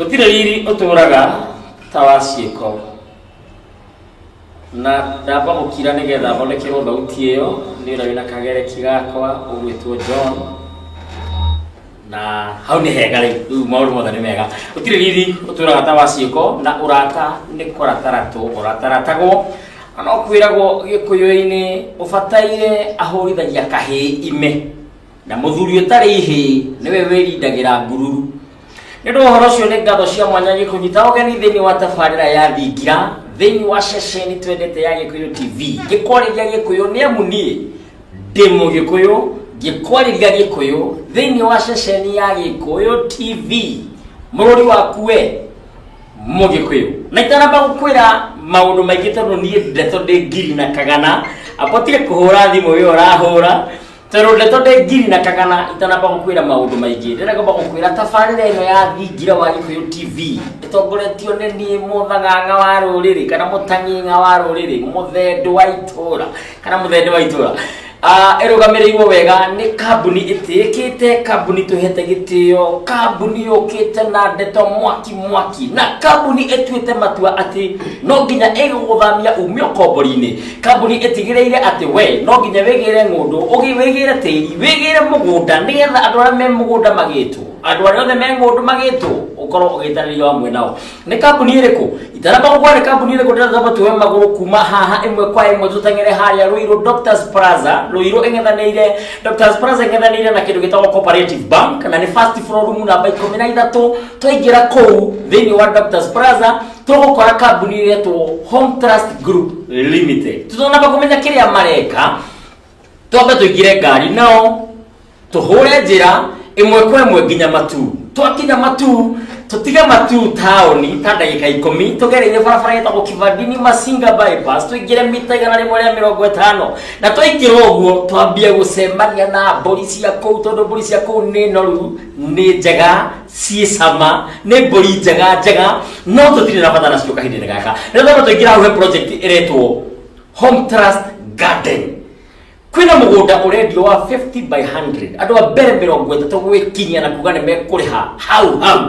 Gũtirĩ riri ũtũraga ta wa ciĩko. Na ndamba gũkira nĩgetha thondekerwo thauti ĩyo nĩ ũrĩa wĩna kagereki gakwa ũgwĩtwo John. Na hau nĩ hega rĩu, rĩu maũndũ mothe nĩ mega. Gũtirĩ riri ũtũraga ta wa ciĩko na ũrata nĩ kũrataratwo ũrataratagwo. Na no kwĩragwo gĩkũyũ-inĩ ũbataire ahũrithagia kahĩĩ ime na mũthuri ũtarĩ ihĩĩ nĩwe wĩrindagĩra ngururu. Nĩ ũndũ wa ũhoro ũcio nĩ ngatho cia mwanya gĩkũnyita ũgeni thĩinĩ wa tabarĩra ya Thingira thĩinĩ wa ceceni twendete ya Gĩkũyũ TV. Ngĩkwarĩria Gĩkũyũ nĩ amu niĩ ndĩ Mũgĩkũyũ, ngĩkwarĩria Gĩkũyũ thĩinĩ wa ceceni ya Gĩkũyũ TV. Mũrũri waku we Mũgĩkũyũ. Na itanamba gũkwĩra maũndũ maingĩ tondũ niĩ ndeto ndĩ ngiri na kagana, abotige kũhũra thimũ ĩyo ũrahũra. Tondũ ndeto ndĩ ngiri na kagana itanamba gũkwĩra maũndũ maingĩ, ndĩrenda kwamba gũkwĩra tabarĩra ĩno ya Thingira wa Gĩkũyũ TV ĩtongoretio nĩ niĩ mũthang'ang'a wa rũrĩrĩ kana mũtang'ing'a wa rũrĩrĩ, mũthendũ wa itũra kana mũthende wa itũra. Ĩrũgamĩrĩirwo wega nĩ kambuni ĩtĩĩkĩte, kambuni tũhete gĩtĩo, kambuni yũkĩte na ndeto mwaki mwaki, na kambuni ĩtuĩte matua atĩ no nginya ĩgũgũthamia ume ũkombori-inĩ. Kambuni ĩtigĩrĩire atĩ we no nginya wĩgĩre ng'ũndũ, wĩgĩre tĩri, wĩgĩre mũgũnda, nĩgetha andũ arĩa me mũgũnda magĩtwo, andũ arĩa othe me ng'ũndũ magĩtwo, ũkorwo ũgĩtanĩrio hamwe nao. Nĩ kambuni ĩrĩkũ? Itanamba gũkwa nĩ kambuni ĩrĩkũ, ndĩrenda tuoe magũrũ kuma haha ĩmwe kwa ĩmwe tũteng'ere harĩa Ruiru Doctors Plaza. Ruiru ĩng'ethanĩire, Doctors Plaza ĩng'ethanĩire na kĩndũ gĩtagwo Cooperative Bank, na nĩ first floor room namba 13. Twaingĩra kũu thĩinĩ wa Doctors Plaza tũgũkora kambuni ĩretwo Home Trust Group Limited. Tũtanamba kũmenya kĩrĩa mareka, twambe tũingĩre ngari nao tũhũre njĩra ĩmwe kwa ĩmwe nginya Matu. Twakinya Matu, tũtige Matu taũni ta ndagĩka 10, tũgereire barabara ĩtagwo Kivandini Masinga bypass, tũingĩre mita 150, na twaingĩra ũguo twambie gũcemania na mbũri cia kũu, tondũ mbũri cia kũu nĩ noru, nĩ njega, ciĩ cama, nĩ mbũri njega njega, no tũtirĩ na bata nacio kahinda-inĩ gaka. Nĩ twamba tũingĩra hau he project ĩretwo Home Trust Garden. Kwĩna mũgũnda ũrendio wa 50 by 100. Andũ a mbere 30 gwĩkinyia na kuga nĩ mekũrĩha hau hau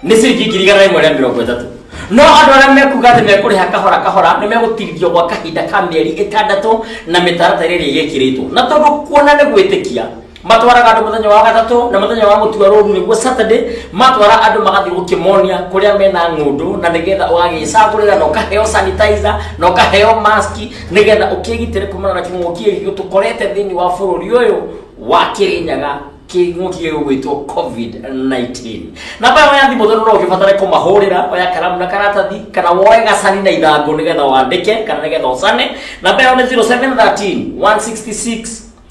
nĩ ciringi 130,000. No andũ arĩa mekuga atĩ mekũrĩha kahora kahora nĩ megũtirithio gwa kahinda ka mĩeri 6 na mĩtaratara ĩrĩa ĩgĩkĩrĩtwo. Na tondũ kuona nĩ gwĩtĩkia, matwaraga andũ mũthenya wa gatatũ na mũthenya wa gũtua rũru nĩguo Saturday, matwara andũ magathiĩ gũkĩmonia kũrĩa mena ng'ũndũ, na nĩgetha ũgagĩcagũrĩra na ũkaheo sanitizer na ũkaheo mask nĩgetha ũkĩgitĩre kumana na kĩng'ũki gĩkĩ tũkorete thĩinĩ wa bũrũri ũyũ wa Kĩrĩnyaga, kĩng'ũki gĩgwĩtwo COVID-19. Namba ĩyo ya thimũ tondũ no ũkĩbatare kũmahũrĩra, oya karamu na karatathi kana woe gacani na ithangũ nĩgetha wandĩke kana nĩgetha ũcane. Namba ĩyo nĩ 0713 166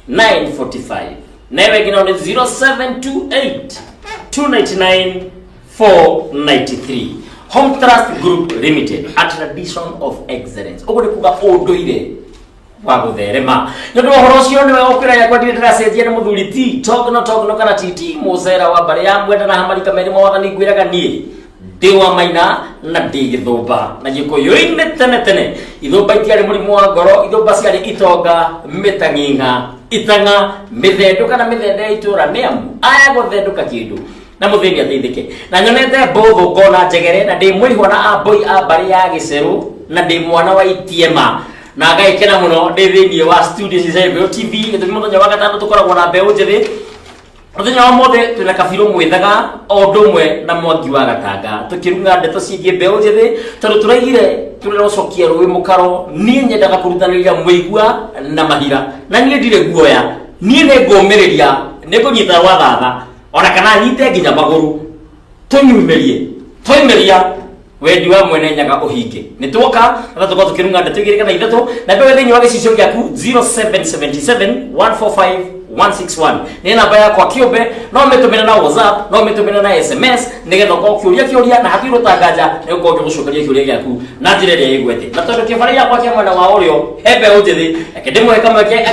945. Na ĩyo ĩngĩ nayo nĩ 0728 299 493. Home Trust Group Limited, a tradition of excellence. Ũguo nĩ kuga ũndũire wa gũtherema. Nĩ ũndũ wa ũhoro ũcio nĩwe ũkwĩra yakwa ndirĩ ndĩracenjia nĩ mũthuri ti togno togno kana titi mũcera wa mbarĩ ya mwenda na hamarika merĩ mawathani, ngwĩraga niĩ ndĩ wa maina na ndĩ gĩthũmba na gĩkũyũ-inĩ tene tene ithũmba itiarĩ mũrimũ wa ngoro, ithũmba ciarĩ itonga, mĩtang'ing'a, itang'a, mĩthendũ kana mĩthende ya itũra, nĩ amu aya gũthendũka kĩndũ na mũthĩni ateithĩke. Na nyonete mbũthũ ngona njegere na ndĩ mũihwa na ambũi a mbarĩ ya gĩcerũ na ndĩ mwana wa itiema na ngagĩkena mũno ndĩ thĩinĩ wa studio cia Gĩkũyũ TV. Gĩtũmi mũthenya wa gatano tũkoragwo na mbeũ njĩthĩ. Mũthenya wa mothe twĩna kabirũ mwĩthaga o ũndũ ũmwe na Mwangi wa Gatanga tũkĩrung'a ndeto ciĩgiĩ mbeũ njĩthĩ, tondũ tũraigire tũrĩrocokia rũĩ mũkaro. Niĩ nyendaga kũrutanĩria mũigua na mahira, na niĩ ndirĩ guoya, niĩ nĩ ngũmĩrĩria, nĩ ngũnyita rwa thatha ona kana nyite nginya magũrũ, tũnyumĩrie twaimĩria wendi wa mwene Nyaga ũhinge. Nĩ twoka na tũkorwo tũkĩrung'a ndeto igĩrĩ kana ithatũ na mbeũ thĩinĩ wa gĩcicio gĩaku. 0777 145 161 nĩ namba yakwa kĩũmbe, no mĩtũmĩre na WhatsApp, no mĩtũmĩre na SMS nĩgetha ũkorwo ũkĩũria kĩũria, na hatirĩ ũtanganja nĩ ũkorwo ũgĩgũcokeria kĩũria gĩaku na njĩra ĩrĩa ĩgwete. Na tondũ kĩbarĩ gĩakwa kĩa mwena wa ũrĩo he mbeũ njĩthĩ, reke ndĩmũhe kamweke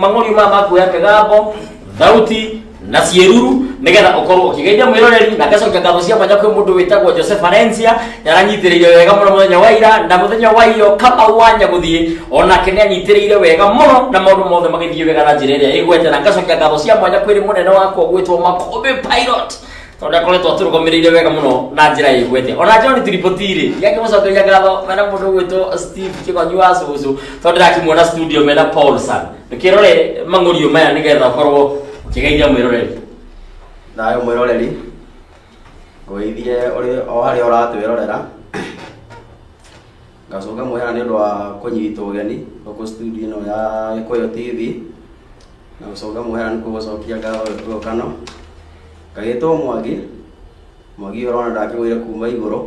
mang'ũriũ maya makuoya mĩgambo, thauti na ciĩruru nĩgetha ũkorwo ũkĩgeithia mwĩroreri. Na ngacokia ngatho cia mwanya kwĩ mũndũ wĩtagwo Joseph Valencia, nĩaranyitĩrĩire wega mũno mũthenya wa ira na mũthenya wa iyo. Kamau wa Nyagũthiĩ onake nĩanyitĩrĩire wega mũno na maũndũ mothe magĩthiĩ wega na njĩra ĩrĩa ĩgwete. Na ngacokia ngatho cia mwanya kwĩ mũnene wakwa gwĩtwo Makũmbĩ Pilot. Tondu akoretwo atũrũgamĩrĩire wega mũno na njĩra ĩgwete. Ona John Tiripotiri ndiakĩmũcokeria ngatho mena mũndũ ũgwĩtwo Steve Kĩgonyi wa cũcũ, tondũ ndĩrakĩmuona studio mena Paul San. Ndũkĩrore mang'ũrio maya nĩgetha ũkorwo ũkĩgeithia mwĩroreri. Thayũ mwĩroreri, ngũgeithie ũrĩ o harĩa ũratwĩrorera. Ngacoka mũhera nĩ ũndũ wa kũnyitwo ũgeni gũkũ studio ĩno ya Gĩkũyũ TV, na gũcoka mũhera nĩ kũgũcokia ngatho Gĩkũyũ Kano. Ngagĩtwo Mwangi, Mwangi ũyũ ũrona ndakĩgũire kuma igũrũ,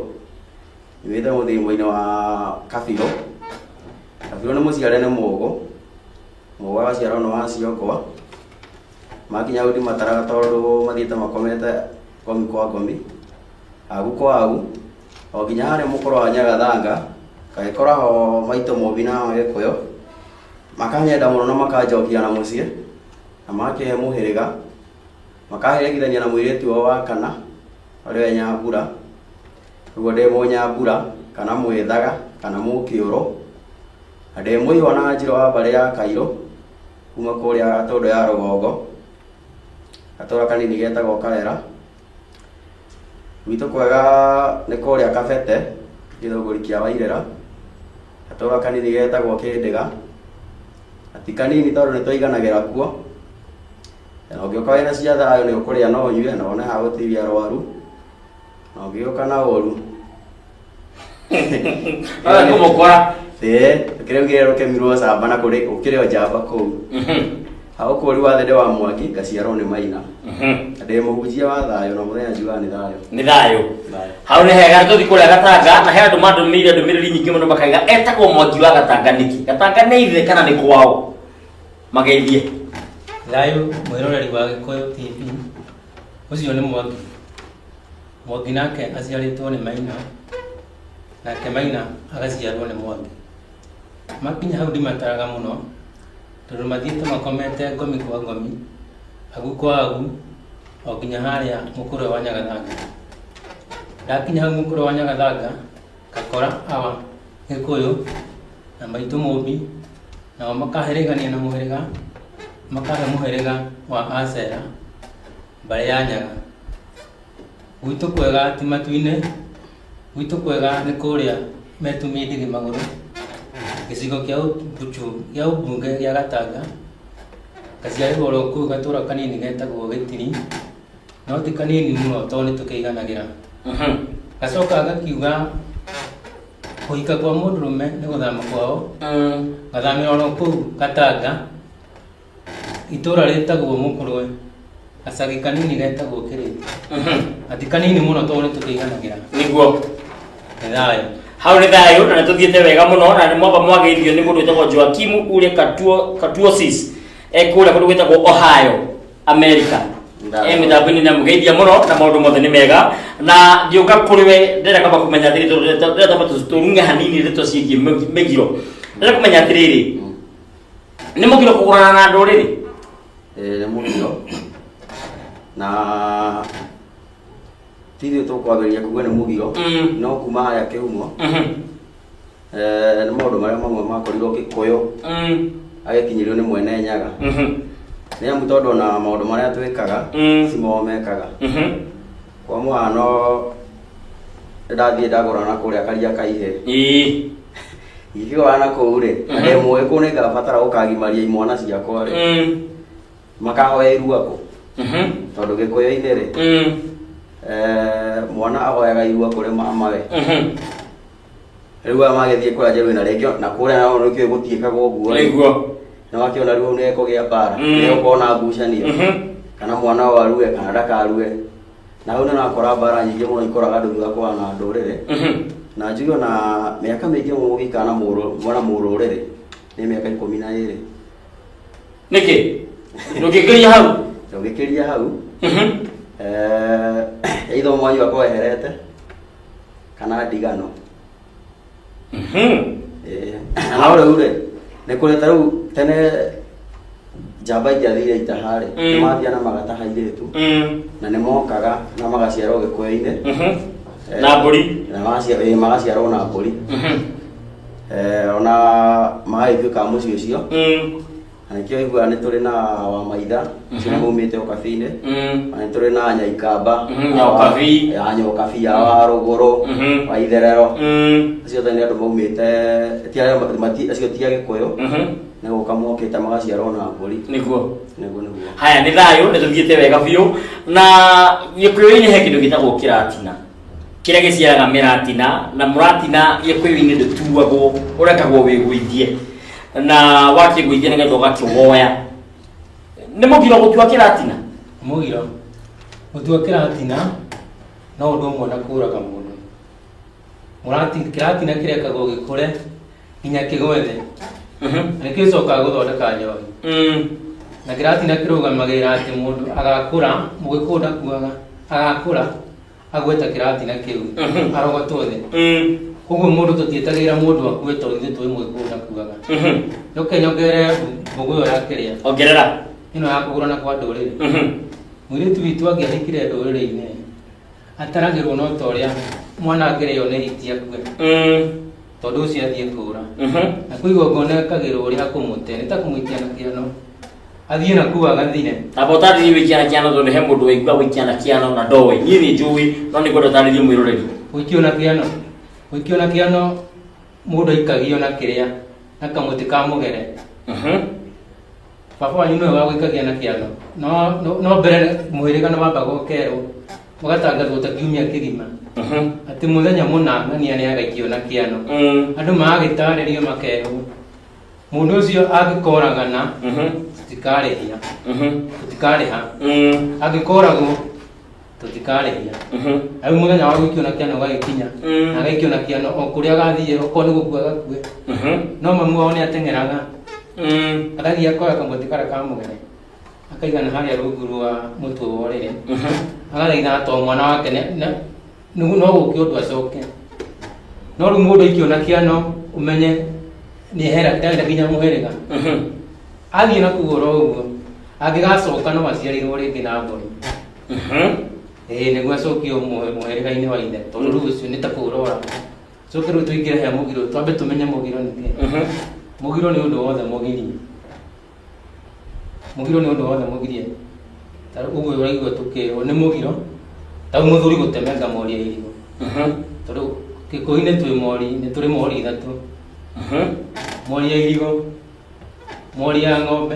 nyumĩte mũthimo-inĩ wa Kabirũ. Kabirũ nĩ mũciare nĩ Mũgũ, Mũgũ agaciarwo nĩ Waciongwa. Makinya hau ndimataraga tondũ mathiĩte makomete ngomi kwa ngomi, agu kwa agu, o nginya harĩa mũkũrũ wa Nyagathanga, ngagĩkora ho maitũ Mũmbi na Gĩkũyũ, makanyenda mũno na makanjokia na mũciĩ, na makĩhe mũhĩrĩga, makahĩrĩgithania na mũirĩtu wao wa kana, ũrĩa we Nyambura, ũguo ndĩ Mũnyambura, kana Mwĩthaga, kana Mũkĩũrũ, na ndĩ mũihwa na Njirũ wa mbarĩ ya Kairũ, kuma kũrĩa Gatũndũ ya rũgongo, gatũra kanini getagwo Karera. Gwitũ kwega nĩ kũrĩa Kabete, gĩthũngũri kĩa Wairĩra, gatũra kanini getagwo Kĩndĩga, na ti kanini tondũ nĩ tũiganagĩra kuo. Na ũngĩũka wĩna cia thayũ nĩ ũkũrĩa no ũnyue na wone ha gũtiria arwaru, na ũngĩũka na ũru Kũmũkora. Ĩĩ, kĩrĩa kĩrĩa rũkemirwo camba na kũrĩ ũkĩrĩ o njamba kũu. Hau kũri wa thĩ ndĩ wa Mwangi, ngaciarwo nĩ Maina. Na ndĩ mũhunjia wa thayũ na mũthenya njugaga nĩ thayũ. Nĩ thayũ. Hau nĩ hega tũthiĩ kũrĩa Gatanga, na he andũ mandũmĩire ndũmĩrĩri nyingĩ mũno makaiga etagwo Mwangi wa Gatanga nĩkĩ? Gatanga nĩ ithe kana nĩ kwao? Mageithie. Thayũ mwĩroreri wa Gĩkũyũ TV, ũcio nĩ Mwangi. Mwangi nake aciarĩtwo nĩ Maina, nake Maina agaciarwo nĩ Mwangi. Makinya hau ndimataraga mũno, tondũ mathiĩte makomete ngomi kwa ngomi, agu kwa agu, o nginya harĩa mũkũrwe wa Nyagathanga. Ndakinya hau mũkũrwe wa Nyagathanga, ngakora awa Gĩkũyũ na maitũ Mũmbi, nao makahĩrĩgania na mũhĩrĩga, makahe mũhĩrĩga wa Acera, mbarĩ ya Nyaga. Gwitũ kwega ti matu-inĩ, gwitũ kwega nĩ kũrĩa metumie ndigi magũrũ, gĩcigo kĩa gĩa ũmbunge gĩa Gatanga, ngaciarĩrwo oro kũu gatũra kanini getagwo Gĩtiri, no ti kanini mũno tondũ nĩ tũkĩiganagĩra. Gacoka gakiuga kũhika kwa mũndũrũme nĩ gũthama kwao, ngathamĩra oro kũu Gatanga, itũra rĩtagwo Mũkũrwe, gacagi kanini getagwo Kĩrĩti. Na ti kanini mũno tondũ nĩ tũkĩiganagĩra. Nĩguo. Nĩ thayũ. Hau nĩ thayũ na nĩ tũthiĩte wega mũno, na nĩ mwamba mwageithio nĩ mũndũ wĩtagwo Joakimu Ure Katuosis, kũrĩa kũndũ gwĩtagwo Ohio, America. Mĩtambo-inĩ nĩ amũgeithia mũno na maũndũ mothe nĩ mega. Na ngĩũka kũrĩ we ndĩrenda kwamba kũmenya atĩrĩrĩ, tondũ ndĩrenda kwamba tũrung'e hanini ndeto ciĩgiĩ mĩgiro. Ndĩrenda kũmenya atĩrĩrĩ, nĩ mũgiro kũgũrana na ndũrĩrĩ? Ĩĩ, nĩ mũgiro. Na ti ithuĩ tũkwambĩrĩria kuga nĩ mũgiro, no kuma harĩa kĩhumo, nĩ maũndũ marĩa mamwe makorirwo Gĩkũyũ agĩkinyĩrio nĩ mwene Nyaga. Nĩ amu tondũ ona maũndũ marĩa twĩkaga, ti mo mekaga. Kwa mũhano, ndathiĩ ndagũrana kũrĩa Karia Kaihĩ. Ingĩgũrana kũu rĩ, na ndĩ mũĩ kũu nĩngabatara gũkagimaria imwana ciakwa rĩ, makahoya irua kũ? Tondũ Gĩkũyũ-inĩ rĩ, mwana ahoyaga irua kũrĩ mamawe. Rĩu aya magĩthiĩ kũrĩa Njerũ na rĩngĩ, na kũrĩa nao nĩkĩo gũtiĩkagwo ũguo rĩ. Nĩguo. Na wakĩona rĩu nĩ ekũgĩa mbara, nĩ egũkorwo na ngucanio. Kana mwana ũyũ arue kana ndakarue. Na hau nĩ ũrakora mbara nyingĩ mũno ikoraga andũ thutha kũgana na ndũrĩrĩ. Na njuge ona mĩaka mĩingĩ mũno mũgĩikara na mwana mũrũrĩrĩ nĩ mĩaka 12. Nĩkĩ? Ndũngĩkĩria hau? Ndũngĩkĩria hau. Either mwanyu akorwo eherete kana ndigano. Na rĩu rĩ, nĩ kũrĩ ta rĩu tene njamba ingĩathire itaha rĩ, nĩ mathiaga na magataha airĩtu, na nĩ mokaga na magaciarwo Gĩkũyũ-inĩ. Na mbũri. Na magaciarwo na mbũri. Ona magagĩtuĩka a mũciĩ ũcio. Na nĩkĩo iguaga nĩ tũrĩ na Wamaitha, acio nĩ maumĩte ũkabi-inĩ. Na nĩ tũrĩ na Nyaikamba, Nyokabi. Ya Nyokabi, ya Warũgũrũ, wa Itherero. Acio othe nĩ andũ maumĩte, ti arĩa acio ti Agĩkũyũ. Nĩ gũka mokĩte magaciarwo na mbũri. Nĩguo. Nĩguo nĩguo. Haya, nĩ thayũ, nĩ tũthiĩte wega biũ. Na Gĩkũyũ-inĩ he kĩndũ gĩtagwo kĩratina, kĩrĩa gĩciaraga mĩratina, na mũratina Gĩkũyũ-inĩ ndũtuagwo, ũrekagwo wĩgũithie, na wakĩgũithia nĩgetha ũgakĩwoya. Nĩ mũgiro gũtua kĩratina? Mũgiro gũtua kĩratina no ũndũ ũmwe na kũraga mũndũ. Kĩratina kĩrekagwo gĩkũre nginya kĩgwe thĩ. Na nĩkĩo gĩcokaga gũthondeka njohi. Na kĩratina kĩrũgamagĩrĩra atĩ mũndũ agakũra, mũgĩkũyũ ndakuaga, agakũra agweta kĩratina kĩu, arogotwo thĩ. Koguo mũndũ tũtiĩtagĩrĩra mũndũ akue tondũ ithuĩ tũĩ mũgĩkũyũ ndakuaga. Njoke nyongerere mbũgũ ĩyo ya kĩrĩa. Ongerera. Ĩno ya kũgũrana kwa ndũrĩrĩ. Mũirĩtu witũ angĩahikire ndũrĩrĩ-inĩ, ataragĩrwo no ta ũrĩa mwana angĩrĩo nĩ hiti akue. Tondũ ũcio athiĩ kũũra. Na kwĩ igongona ekagĩrwo rĩa kũmũte, nĩ ta kũmũikia na kĩano. Athiĩ na kũu agathire. Amba ũtarĩrie wĩikia na kĩano, tondũ he mũndũ waigua gũikia na kĩano na ndoĩ. Niĩ nĩ njũĩ, no nĩ ngwenda ũtarĩrie mwĩroreri. Gũikio na kĩano. Gũikio na kĩano mũndũ aikagio na kĩrĩa, na kamũtĩ ka mũgere. Baba wanyu nĩwe wagũikagia na kĩano. No mbere mũhĩrĩga nĩ wambaga ũkerwo, ũgatangathwo ta kiumia kĩgima. Atĩ mũthenya mũna ng'ania nĩ agaikio na kĩano. Andũ magagĩtarĩrio makerwo. Mũndũ ũcio angĩkoragana, tũtikarĩhia. Tũtikarĩha. Angĩkoragwo, tũtikarĩhia. Rĩu mũthenya wa gũikio na kĩano ũgagĩkinya. Na agaikio na kĩano o kũrĩa agathiĩ, okorwo nĩ gũkua agakue. No mamu wao nĩ ateng'eraga. Agathiĩ akoya kamũtĩ karĩa ka mũgere. Akaigana harĩa rungu rwa mũtwe wa ũrĩrĩ. Agathaitha to mwana wake no gũke ũndũ acoke. No rĩu mũndũ aikio na kĩano ũmenye nĩ hera ndarenda nginya mũhĩrĩga. Athiĩ na kũu oro ũguo, angĩgacoka no aciarirwo rĩngĩ na mbũri. Ĩĩ, nĩguo acokio mũhĩrĩga-inĩ wa ithe, tondũ rĩu ũcio nĩ ta kũũrora. Coke rĩu tũingĩre he mũgiro, twambe tũmenye mũgiro nĩ kĩĩ. Mũgiro nĩ ũndũ wothe mũgirie. Mũgiro nĩ ũndũ wothe mũgirie. Ta ũguo ũraigua tũkĩrwo nĩ mũgiro, ta rĩu mũthuri gũtemenga mori ya irigũ. Tondũ Gĩkũyũ-inĩ twĩ mori, nĩ tũrĩ mori ithatũ. Mori ya irigũ, mori ya ng'ombe,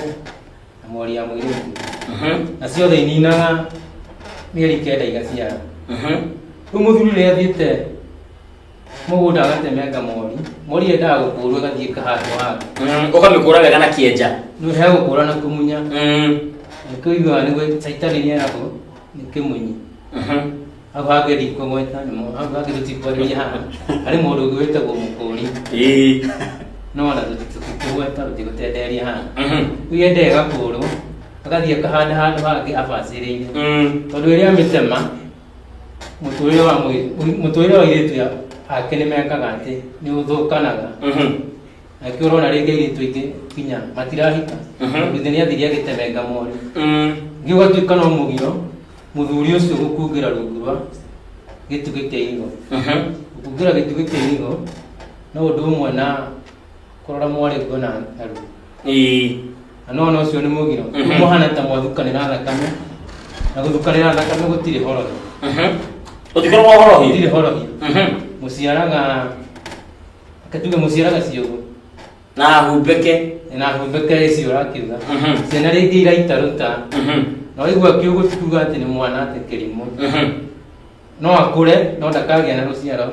na mori ya mũirĩtu. Na ciothe ininaga mĩeri 9 igaciara. Rĩu mũthuri rĩrĩa athiĩte mũgũnda agatemenga mori, mori yendaga gũkũrwo ĩgathiĩ ĩkahandwo handũ. Ũkamĩkũra wega na kĩenja. Nĩ he gũkũra na kũmunya. Nĩkĩo ũiguaga nĩguo caitani nĩeragwo nĩ kĩmunyi. Hau hangĩ ndikũgweta, hau hangĩ tũtikwarĩria haha. Harĩ mũndũ ũngĩ wĩtagwo mũkũri. No ona tũtikũgweta, tũtigũtenderia haha. Rĩu yendaga ĩgakũrwo, agathiĩ akahanda handũ hangĩ abacĩrĩire. Tondũ rĩrĩa amĩtema, mũtũrĩre wa airĩtu ake nĩ mekaga atĩ nĩ ũthũkanaga. Na nĩkĩo ũrona rĩngĩ airĩtu aingĩ nginya matirahika. Tondũ ithe nĩ athire agĩtemenga mori. Ningĩ ũgatuĩka no mũgiro, mũthuri ũcio gũkungĩra rungu rwa gĩtugĩ kĩa irigũ. Gũkungĩra gĩtugĩ kĩa irigũ no ũndũ ũmwe na kũrora mwarĩ nguo na ruo. Na no ona ũcio nĩ mũgiro. Mũhana ta mwathukanĩra thakame, na gũthukanĩra thakame gũtirĩ horohio. Gũtikoragwo horohio? Gũtirĩ horohio. Mũciaraga, reke tuge mũciaraga ciũgũ. Na humbĩke. Na humbĩke icio ũrakiuga. Ciana rĩngĩ iraitaruta. Na waigua kiugo ti kuga atĩ nĩ mwana atĩ kĩrimũ. No akũre, no ndakagĩa na rũciaro.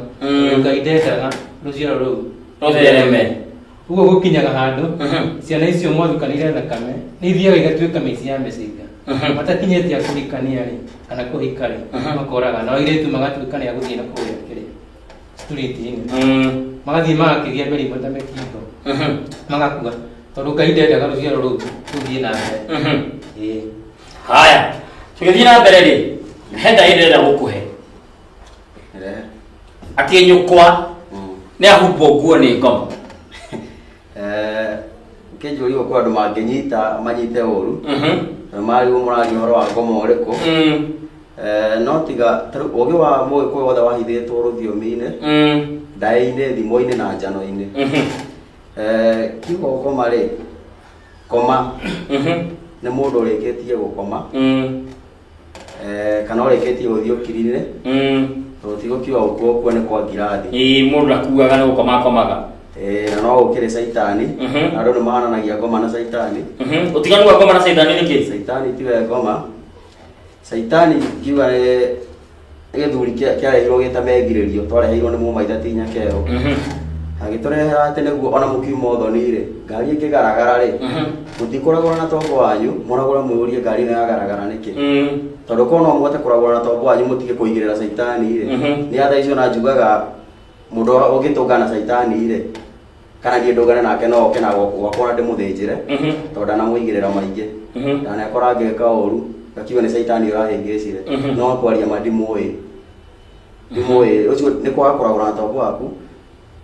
Ngai ndendaga rũciaro rũu Rũthereme. Ũguo gũkinyaga handũ, ciana icio mwathukanĩire thakame, nĩ ithiaga igatuĩka mĩici ya mĩcinga. Matakinyĩte a kũhikania rĩ, kana kũhika rĩ, makoraga. Na airĩtu magatuĩka nĩ a gũthiĩ na kũrĩa kĩrĩa street-inĩ. Magathiĩ magakĩgĩa mĩrimũ ta mĩkingo. Magakua. Tondũ Ngai ndendaga rũciaro rũu rũthiĩ na mbere. Ĩĩ. Haya, tũgĩthiĩ na mbere rĩ, he ndaĩ ndĩrenda gũkũhe. Atĩ nyũkwa nĩ ahumbwo nguo nĩ ngoma. Kĩnjũria ũguo andũ mangĩnyita manyite ũru. Tondũ marigwo mũraria ũhoro wa ngoma ũrĩkũ. No tiga tarĩu ũgĩ wa mũgĩkũyũ wothe wahithĩtwo rũthiomi-inĩ, ndaĩ-inĩ, thimo-inĩ na njano-inĩ. Kiugo ngoma rĩ, Koma nĩ mũndũ ũrĩkĩtie gũkoma kana ũrĩkĩtie gũthiĩ ũkirire tondũ ti gũkiuga gũkua ũkua nĩ kwa ngirathi. Ĩĩ, mũndũ akuaga nĩ gũkoma akomaga. Na no gũkĩrĩ caitani. Andũ nĩ mahananagia ngoma na caitani. Ũtiganu wa ngoma na caitani nĩ kĩ? Caitani tiwe ngoma. Caitani ngiuga nĩ gĩthuri kĩarehirwo gĩta mengirĩrio, twareheirwo nĩ mũmaitha ti nyakerũ. Agĩtũrehera atĩ nĩguo ona mũkiuma ũthoni-rĩ, ngari ĩngĩgaragara rĩ, mũtikũragũra na tombo wanyu, mũragũra mwĩũrie ngari ĩno yagaragara nĩkĩ. Tondũ korwo no mũhote kũragũra na tombo wanyu mũtige kũigĩrĩra caitani rĩ, nĩ atha icio na njugaga mũndũ ũngĩtũngana na caitani rĩ, kana niĩ ndũngane nake no oke na gwakwa na ndĩmũthĩnjĩre, tondũ ndanamũigĩrĩra maingĩ. Ndanekora ngĩka ũru, ngakiuga nĩ caitani ũrahĩngĩcire. No kwaria ma ndimũĩ. Ndimũĩ, ũcio nĩ kwaga kũragũra na tombo waku.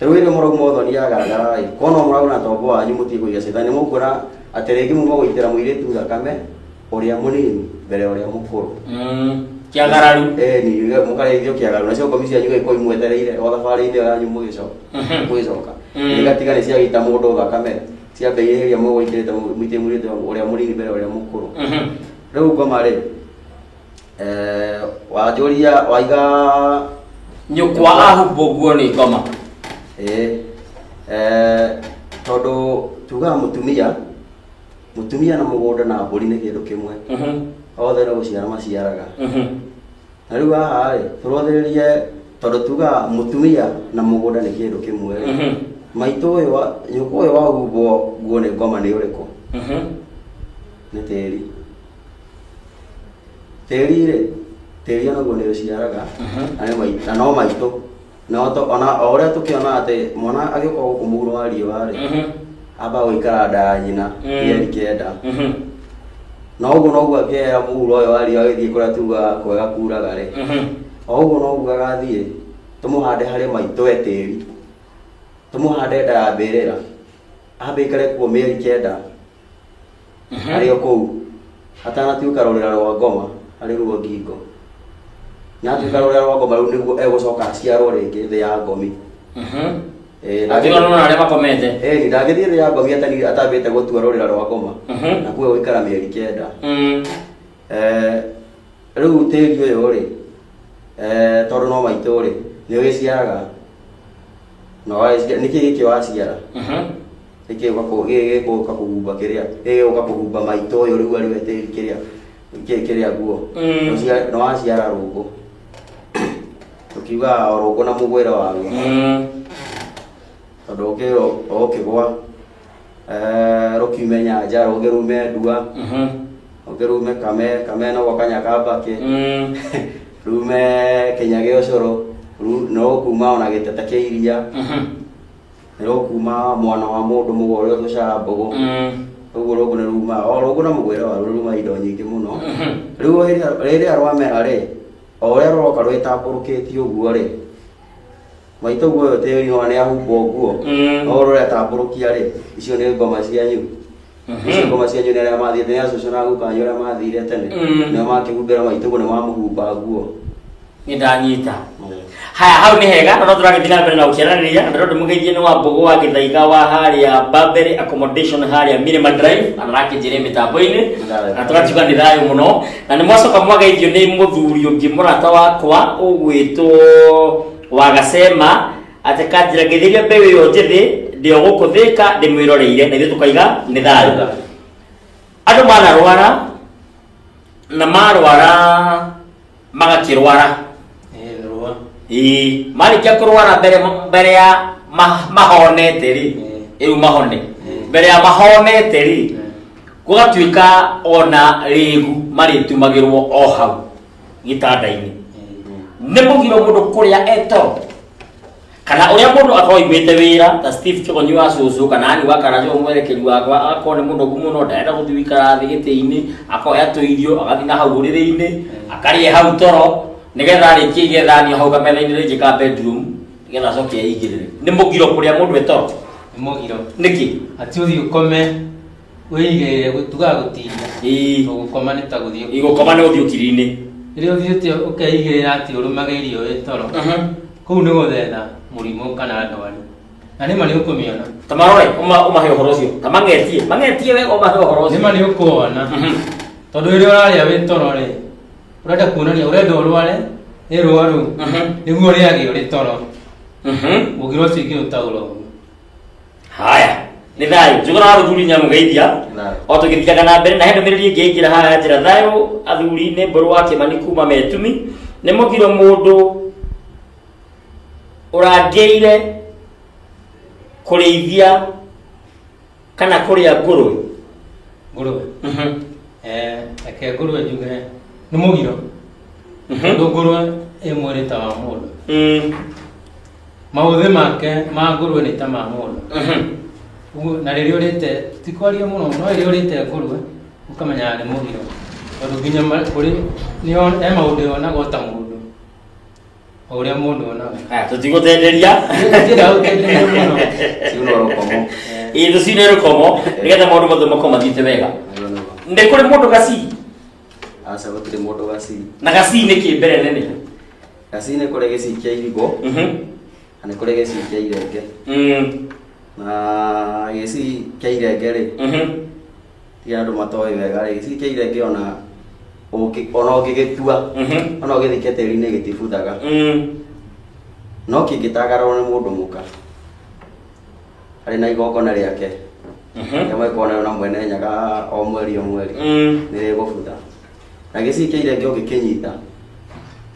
Ta rĩu rĩrĩa mũrauma ũthoni yagaragara rĩ, korwo no mũragũra na tombo wanyu mũtige kũiga caitani, mũkuona atĩ rĩngĩ muma gũitĩra mũirĩtu thakame ũrĩa mũnini mbere ya ũrĩa mũkũrũ. Kĩagararu. Ni mũkarĩithio kĩagararu, nacio ngomi cianyu igagĩkorwo imwetereire o thabarĩ-inĩ ĩyo yanyu mũgĩcoka. Igatiga nĩ ciagĩita mũndũ thakame, ciambĩrĩria mũgũitĩrĩte mũitĩrĩte mũirĩtu ũrĩa mũnini mbere ya ũrĩa mũkũrũ. Rĩu ngoma rĩ, wanjũria waiga nyũkwa ahumbwo nguo nĩ ngoma. Tondũ tugaga mũtumia na mũgũnda na mbũri nĩ kĩndũ kĩmwe. Othe no gũciara maciaraga. Na rĩu haha rĩ, tũrothĩrĩrie tondũ tugaga mũtumia na mũgũnda nĩ kĩndũ kĩmwe rĩ. Maitũ ũyũ wa nyũkwa ũyũ wahumbwo nguo nĩ ngoma nĩ ũrĩkũ? Nĩ tĩri. Tĩri rĩ, tĩri onaguo nĩ ũciaraga, na no maitũ. Na ona o ũrĩa tũkĩona atĩ mwana agĩũka gũkũ mũhuro wa riũa rĩ, ambaga gũikara nda ya nyina mĩeri 9. Na ũguo noguo akĩhera mũhuro ũyũ wa riũa agĩthiĩ kũrĩa tugaga kwega kuraga rĩ. O ũguo noguo agathiĩ, tũmũhande harĩ maitũ e tĩri. Tũmũhande nda ya mbĩrĩra. Ambe aikare kuo mĩeri 9. Arĩ o kũu. Atanatuĩka rũrĩra rwa ngoma, arĩ ruo ngingo. Na atuĩka rũrĩra rwa ngoma rĩu nĩguo egũcoka aciarwo rĩngĩ thĩ ya ngomi. Atiga nona arĩa makomete. Ndangĩthiĩ thĩ ya ngomi atambĩte gũtua rũrĩra rwa ngoma. Na kuo gũikara mĩeri 9. Rĩu tĩri ũyũ rĩ, tondũ no maitũ rĩ, nĩ ũgĩciaraga. Na wagĩciara, nĩkĩ gĩkĩ waciara? Nĩkĩ gĩgũka kũhumba kĩrĩa? Gĩgũka kũhumba maitũ ũyũ rĩu arĩ we tĩri kĩrĩa, kĩrĩa nguo. Nĩ waciara rũngũ. Tũkiugaga o rũngũ na mũgwĩre waruo. Tondũ ũkĩgwa, rũkiume nyanja, rũngĩ rume ndua, rũngĩ rume kame no gwaka kambakĩ, rume kĩnya gĩa ũcũrũ, no rũkuma ona gĩtete kĩa iria, nĩ rũkuma mwana wa mũndũ mũgwa ũrĩa ũtũcaga mbũgũ. Ũguo rũngũ nĩ rumaga, o rũngũ na mũgwĩre waruo rumaga indo nyingĩ mũno. Rĩu rĩrĩa rwamera rĩ, o ũrĩa rũroka rwĩtambũrũkĩtie ũguo rĩ, maitũ guo ũyũ tĩri no nĩ ahumbwo nguo. No rũretambũrũkia rĩ, icio nĩ ngoma cianyu. Icio ngoma cianyu nĩ arĩa mathiĩte, nĩ acũcũ na guka wanyu arĩa mathire tene. Nĩo makĩhumbĩra maitũ guo, nĩ mamũhumba nguo. Nĩ ndanyita. Haya, hau nĩ hega, na no tũragĩthiĩ na mbere na gũkĩaranĩria, na ndĩrona ndĩmũgeithie nĩ wa Mbũgũ wa Gĩthaiga wa harĩa Barbary Accommodation harĩa Mirema Drive, na arakĩnjĩra mĩtambo-inĩ, na tũgakiuga nĩ thayũ mũno. Na nĩ mwacoka mwageithio nĩ mũthuri ũngĩ mũrata wakwa ũgwĩtwo Wagasema, atĩ kanjĩra ngeithĩria mbeũ ĩyo njĩthĩ, ndĩ o gũkũ Thĩka ndĩmwĩroreire, na ithuĩ tũkaiga nĩ thayũ. Andũ manarwara, na marwara magakĩrwara. Ĩĩ, marĩkia kũrwara mbere ya mahonete rĩ, rĩu mahone. Mbere ya mahonete rĩ, gũgatuĩka ona rĩgu marĩtumagĩrwo o hau gĩtanda-inĩ. Nĩ mũgiro mũndũ kũrĩa etoro, kana ũrĩa mũndũ akorwo aumĩte wĩra ta Steve Kĩgonyi wa cũcũ kana Annie wa Karanja mwerekeri wakwa, agakorwo nĩ mũnogu mũno, ndarenda gũthiĩ gũikara thĩ gĩtĩ-inĩ, akoya tũirio agathiĩ na hau ũrĩrĩ-inĩ, akarĩa hau toro nĩgetha arĩkie igethanio hau kametha-inĩ rĩngĩ ka bedroom nĩgetha acoke eigĩrĩre. Nĩ mũgiro kũrĩa mũndũ etoro? Nĩ mũgiro. Nĩkĩ? Atĩ ũthiĩ ũkome wĩigĩrĩre tugaga gũtinda. Gũkoma nĩ ta gũthiĩ Ĩĩ, gũkoma nĩ gũthiĩ ũkiri-inĩ. Rĩrĩa ũthiĩte ũkeigĩrĩra atĩ ũrũmage irio wĩ toro, kũu nĩ gũthetha mũrimũ kana ndwari. Na nĩ ma nĩ ũkũmĩona. Ta marore ũmahe ũhoro ũcio. Ta mang'etie, mang'etie wega ũmahe ũhoro Nĩ ũcio. ma nĩ ũkuona. Tondũ rĩrĩa ũrarĩa wĩ toro rĩ, ũrenda kuonania ũrenda ũrware, nĩ rwaru. Nĩguo ũrĩage ũrĩ toro. Mũgiro ũcio ingĩũtaũra ũguo. Haya, nĩ thayũ. Njũgũna wa rũthuri nyamũgeithia. Thayũ. O tũgĩthiaga na mbere na he ndũmĩrĩri ĩngĩ yaingĩra haha ya njĩra thayũ athuri nĩ mbũrũ wa Kĩmani kuma Metumi. Nĩ mũgiro mũndũ ũrangĩire kũrĩithia kana kũrĩa ngũrwe. Ngũrwe. Reke ngũrwe njuge nĩ mũgiro. Tondũ ngũrwe ĩ mwĩrĩ ta wa mũndũ. Maũthĩ make ma ngũrwe nĩ ta ma mũndũ. Ũguo na rĩrĩa ũrĩte, ti kwaria mũno, no rĩrĩa ũrĩte ngũrwe ũkamenyaga nĩ mũgiro. Tondũ nginya kũrĩ he maũndũ yonaga o ta mũndũ. O ũrĩa mũndũ onaga. Haya, tũtigũtenderia. Ndĩrenda gũtenderia mũno. Ciuno rũkomo. Ĩĩ tũcine rũkomo nĩgetha maũndũ mothe makorwo mathiĩte wega. Nĩguo nĩguo. Nĩ kũrĩ mũndũ gacii? Aca gũtirĩ mũndũ gacii. Na gacii nĩ kĩ mbere nene? Gacii nĩ kũrĩ gĩcii kĩa irigũ na nĩ kũrĩ gĩcii kĩa irenge. Na gĩcii kĩa irenge rĩ, tiga andũ matoĩ wega rĩ, gĩcii kĩa irenge ona ona ũngĩgĩtua, ona ũgĩthike tĩri-inĩ gĩtibuthaga. No kĩngĩtagararwo nĩ mũndũ mũka arĩ na igongona rĩake, rĩrĩa magĩkorwo nayo na mwene nyaga o mweri o mweri, nĩ rĩgũbutha. Na gĩcii kĩa irenge ũngĩkĩnyita,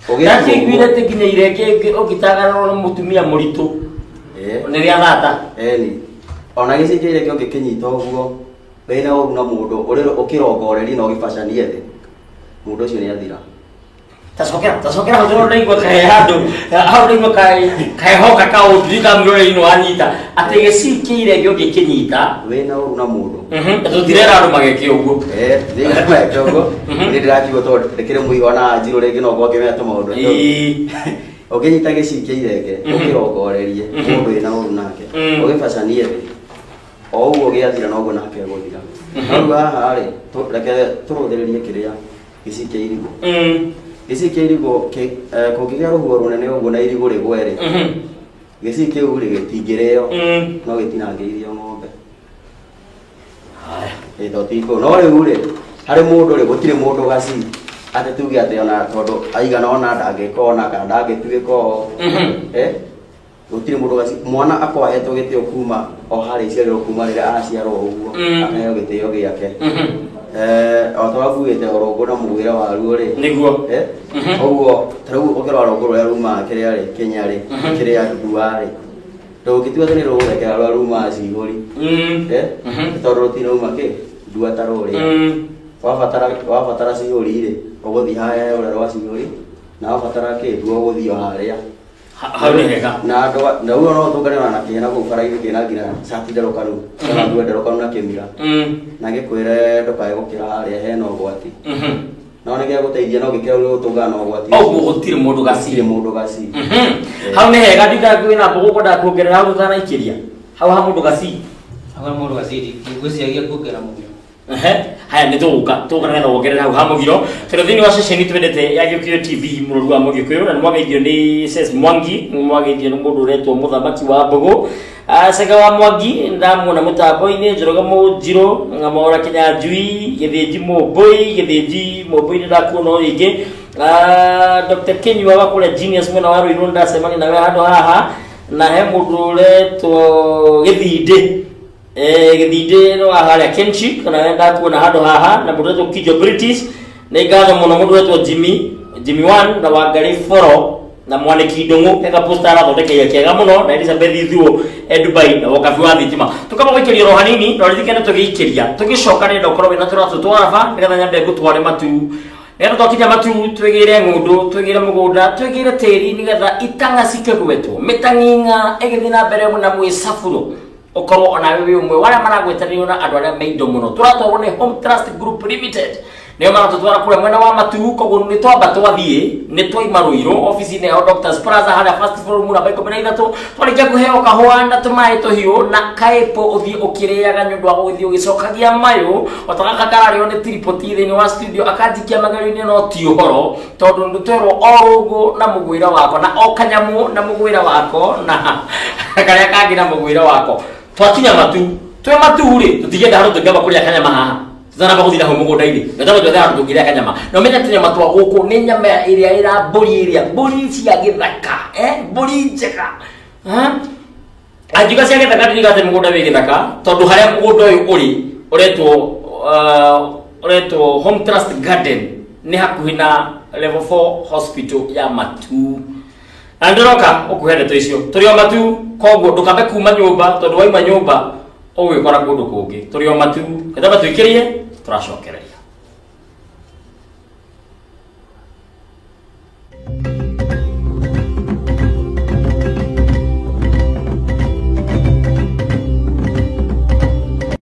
ũgĩtua Ndakĩiguire ũguo. atĩ nginya irenge ũngĩtagararwo nĩ mũtumia mũritũ nĩ rĩa thata. Ĩni. Ona gĩcii kĩa irenge ũngĩkĩnyita ũguo, wĩna ũru na mũndũ ũkĩrongorerie na ũgĩbacanie thĩ, mũndũ ũcio nĩ athira. Tacokera hau tondũ ndaigua kahe handũ, hau ndaigua kahehoka kaũndũ ndikamwĩrore-inĩ wanyita. Atĩ gĩcii kĩa irenge ũngĩkĩnyita, Wĩna ũru na mũndũ. Tũtirera andũ mageke ũguo. Ndirera mageke ũguo. Niĩ ndĩrakiuga tondũ ndĩkĩrĩ mũigua na njirũ rĩngĩ no ngorwo ngĩmenya tũmaũndũ tũu. Ũngĩnyita gĩcii kĩa irenge, ũkĩrongorerie mũndũ wĩna ũru nake, ũgĩbacanie thĩ, o ũguo gĩathira noguo nake egũthira. Rĩu haha rĩ, reke tũrũthĩrĩrie kĩrĩa gĩcii kĩa irigũ. Gĩcii kĩa irigũ kũngĩgĩa rũhuho rũnene ũguo na irigũ rĩgwe rĩ, gĩcii kĩu rĩ gĩtingĩrĩo, no gĩtinangĩirio ng'ombe. Haya. Ĩ, to ti kũu. No rĩu rĩ, harĩ mũndũ rĩ, gũtirĩ mũndũ gacii atĩ tuge atĩ ona tondũ aigana ona ndangĩka ona kana ndangĩtuĩka ũũ. Gũtirĩ mũndũ gacii. Mwana akorwo ahetwo gĩtĩo kuma o harĩa iciarĩrwo kuma rĩrĩa aciarwo ũguo, akaheo gĩtĩo gĩake. O ta ũrĩa ngugĩte ũrũngũ na mũgwĩre waruo rĩ. Nĩguo. Ũguo, ta rĩu ũkĩrora rũngũ rũrĩa rumaga kĩrĩa rĩ, Kenya rĩ, kĩrĩa ndua rĩ. Ndũngĩtua atĩ nĩ rũgũthekera rũrĩa rumaga cihũri. Tondũ rũtirauma kĩ? Ndua ta rũrĩa. Wabatara cihũri rĩ, ũgũthiĩ harĩa ũrĩa rwa cihũri, na wabatara kĩ? Ndua ũgũthiĩ o harĩa. Hau nĩ hega. Na andũ a-, na ũguo no ũtũngane ona na kĩhena kũu bara-inĩ kĩna nginya cati nderũkanu, kana nguo nderũkanu na kĩmira. Na gĩkwĩre ndũkae gũkĩra harĩa hena ũgwati. No nĩ gĩagũteithia, no gĩkĩra ũrĩa ũtũngana na ũgwati. Ũguo gũtirĩ mũndũ gacii. Gũtirĩ mũndũ gacii. Hau nĩ hega, ndikara kwĩna mbũgũ kwendaga kuongerera hau tũtanaikĩria. Hau ha mũndũ gacii. Hau ha mũndũ gacii, ngwĩciragia kuongerera mũgiro. Haya nĩ tũgũka nĩgetha wongerere hau ha mũgiro. Tondũ thĩinĩ wa ceceni twendete ya Gĩkũyũ TV mũrori wa Mũgĩkũyũ, na nĩ mwageithio nĩ Ses Mwangi, nĩ mwageithio nĩ mũndũ ũretwo mũthamaki wa mbũgũ. Cege wa Mwangi ndamuona mũtambo-inĩ, Njoroge Mũnjirũ, Ng'amora Kĩnyanjui, Gĩthĩnji Mũmbũi, Gĩthĩnji Mũmbũi nĩ ndakuona o rĩngĩ. Dr. Kinyua wa kũrĩa Genius mwena wa Ruiru ndacemania nawe handũ haha, na he mũndũ ũretwo Gĩthindĩ. Gĩthindĩ no harĩa Kenchi, kana ndakuona handũ haha, na mũndũ ũretwo Kijo British. Nĩ ngatho mũno mũndũ ũretwo Jimmy, Jimmy One na Wangari Foro na Mwaniki Ndung'u, kega poster arathondekeire kega mũno, na Elizabeth Ithuo e Dubai na wokabi wa thitima. Tukamba gũikĩria oro hanini, no ririkane tũgĩikĩria. Tũgĩcoka nĩ ũkorwo wĩna tũratũ twa raba, nĩgetha nyambe ngũtware matu. Nĩgetha twakinya matu, twĩgĩre ng'ũndũ, twĩgĩre mũgũnda, twĩgĩre tĩri, nĩgetha itang'a cikĩgwetwo. Mĩtang'ing'a ĩgĩthiĩ na mbere na mwĩcaburo. Ũkorwo ona wewe wĩ ũmwe wa arĩa maragwetanĩrio na andũ arĩa me indo mũno. Tũratwarwo nĩ Home Trust Group Limited. Nĩo maratũtwara kũrĩa mwena wa Matu. Koguo nĩ twamba twathiĩ, nĩ twaima Rũirũ obici-inĩ yao Doctors Plaza harĩa first floor, room namba 13. Twarĩkia kũheo kahũa na tũmaĩ tũhiũ na kaĩpũ, ũthiĩ ũkĩrĩaga nĩ ũndũ wa gũgĩthiĩ ũgĩcokagia mayũ o ta gaka kararĩo nĩ tripoti thĩinĩ wa studio akanjikia magerio-inĩ. No ti ũhoro, tondũ nĩ twerwo o rũngũ na mũgwĩre wako na o kanyamũ na mũgwĩre wako na karĩa kangĩ na mũgwĩre wako. Twakinya Matu, twĩ Matu rĩ, tũtigenda handũ tũngĩamba kũrĩa kanyama haha tũtanamba gũthiĩ naho mũgũnda-inĩ. Gatamba twethe handũ tũngĩrĩa kanyama na ũmenye tũnyama twa gũkũ nĩ nyama ĩrĩa ĩra mbũri, ĩrĩa mbũri cia gĩthaka, mbũri njega. Ha? Angiuga cia gĩthaka, ndiriga atĩ mũgũnda wĩ gĩthaka, tondũ harĩa mũgũnda ũyũ ũrĩ ũretwo Home Trust Garden, nĩ hakuhĩ na level 4 hospital ya Matu. Na ndĩroka ũkũhe ndeto icio tũrĩ o Matu, koguo ndũkambe kuma nyũmba, tondũ waima nyũmba ũgwĩkora kũndũ kũngĩ. Tũrĩ o Matu, getamba twĩkĩrie tũracokereria.